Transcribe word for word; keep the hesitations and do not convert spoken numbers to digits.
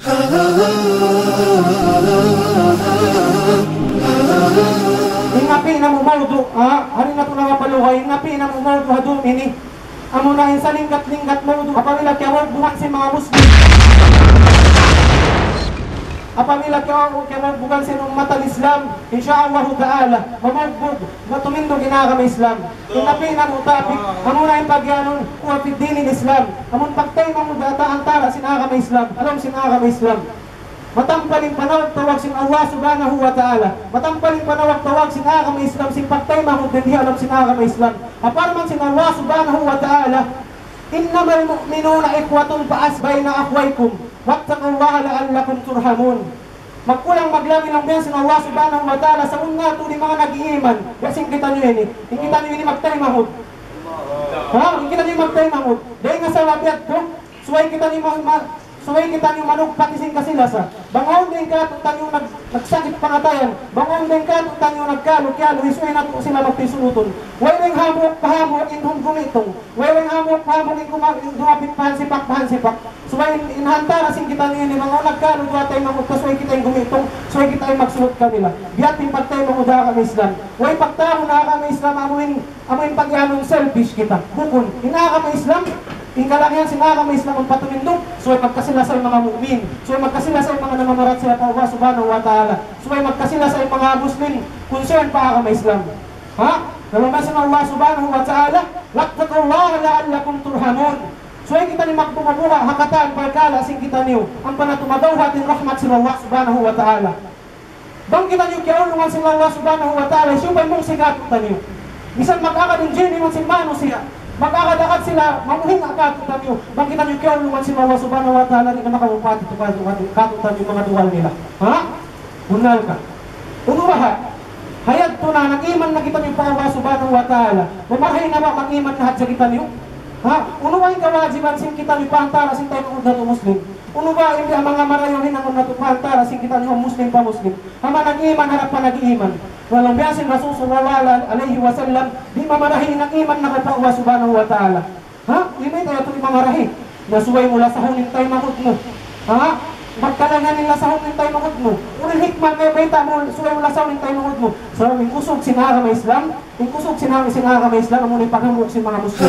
In napi' namu' mawdu', ha? Hari natu' na mapalugay, in napi' namu' mawdu' ha dum ini. Amuna in salingkat-lingkat mawdu', apabila kiyaubugan sin manga Muslim. Apabila kiya-, kiyaubugan sin ummat al-Islam, insya Allahu ta'ala, mamugbug, matumindug in agama Islam. In napi' namu' topic, amuna in pagiyanun, ukhuwa fid dinil Islam. Amun pagtaymanghud ha antara' sin agama Islam, ha lawm sin agama Islam. Matampal in panawag-tawag sin Allah Subhanahu wa Ta'ala. Matampal in panawag-tawag sin agama Islam, sin pagtaymanghud dayn di ha lawm sin agama Islam. Ha parman sin Allah Subhanahu wa Ta'ala, إنما المؤمنون إخوة فأصلحوا بين أخويكم واتقوا الله لعلكم ترحمون. Magkulang maglang in laung sin Allah Subhanahu wa Ta'ala, sabunnal natu' di' manga nag-iiman, biya' sin kitaniyu ini. In kitaniyu ini magtaymanghud. Ha? In kitaniyu magtaymanghud. Dayn ha sabab yadtu, subay kitaniyu ma-, ma-, subay kitaniyu manugpat sin kasi-lasa. Bang awn dayn kātu'niyu nag-, nagsakit pangatayan, bang awn dayn kātu'niyu nagkalu-kiyalu, hisuy natu' sila magpisulutun. Way dayn hambuuk pa hambuuk in duun gumitung. Way dayn hambuuk pa hambuuk in kuma-, in dumapit pa hansipak, pa hansipak. Subay in, in ha antara' sin kitaniyu ini, bang awn nagkalu duwa taymanghud, subay kita in gumitung, subay kita in magsulut kanila. Biya' ha yan in pagtaymanghud ha agama Islam. Way pagtawagun ha agama Islam, amu in Amu in pagiyanun selfish kita. Bukun. In agama Islam, in kalagihan sin agama Islam in patumindug, subay magkasi-lasa in manga mu'min. Subay magkasi-lasa in manga namamarachaya pa Allah Subhanahu wa Ta'ala. Subay magkasi-lasa in manga Muslim, concern pa agama Islam. Ha? Laung sin Allah Subhanahu wa Ta'ala, واتقوا الله لعلكم ترحمون. Subay kitaniyu magbuga-buga ha katan parkala' sin kitaniyu, ampa natu' madawhat in rahmat sin Allah Subhanahu wa Ta'ala. Bang kitaniyu kiyaulungan sin Allah Subhanahu wa Ta'ala, hisiyu pa in mungsi kātu'niyu? Misan mag-agad in jin iban sin manusiya', mag-agad-agad sila, mamuhinga kātu'niyu. Bang kitaniyu kiyaulungan sin Allah Subhanahu wa Ta'ala, di' na makabubuhat kātu'niyu, kātu'niyu manga dugal nila. Ha? Bunnal ka. Unu baha'? Ha yadtu na, nag-iman na kitaniyu pa Allah Subhanahu wa Ta'ala. Mamarahi na ba mag-iman na hadja kitaniyu? Ha? Unu ba in kawajiban sin kitaniyu pa antara' sin taymanghud natu' Muslim? Unu ba in di' manga marayaw hinangun natu' pa antara' sin kitaniyu Muslim pa Muslim? Ha manga nag-iman harap pa nag-iman. Laung biya' sin Rasul sallallahu alayhi wasallam, di' mamarahi in nag-iman na pa Allah Subhanahu wa Ta'ala. Ha? Di' mayta' yadtu di' mamarahi? Na subay mu lasahun in taymanghud mu. Ha? Magkalangan in lasahun in taymanghud mu. Unu in hikmah mayta' mu subay mu lasahun in taymanghud mu? Sabab in kusug sin agama Islam, in kusug sin, sin agama Islam, amu in paghambuuk sin manga Muslim.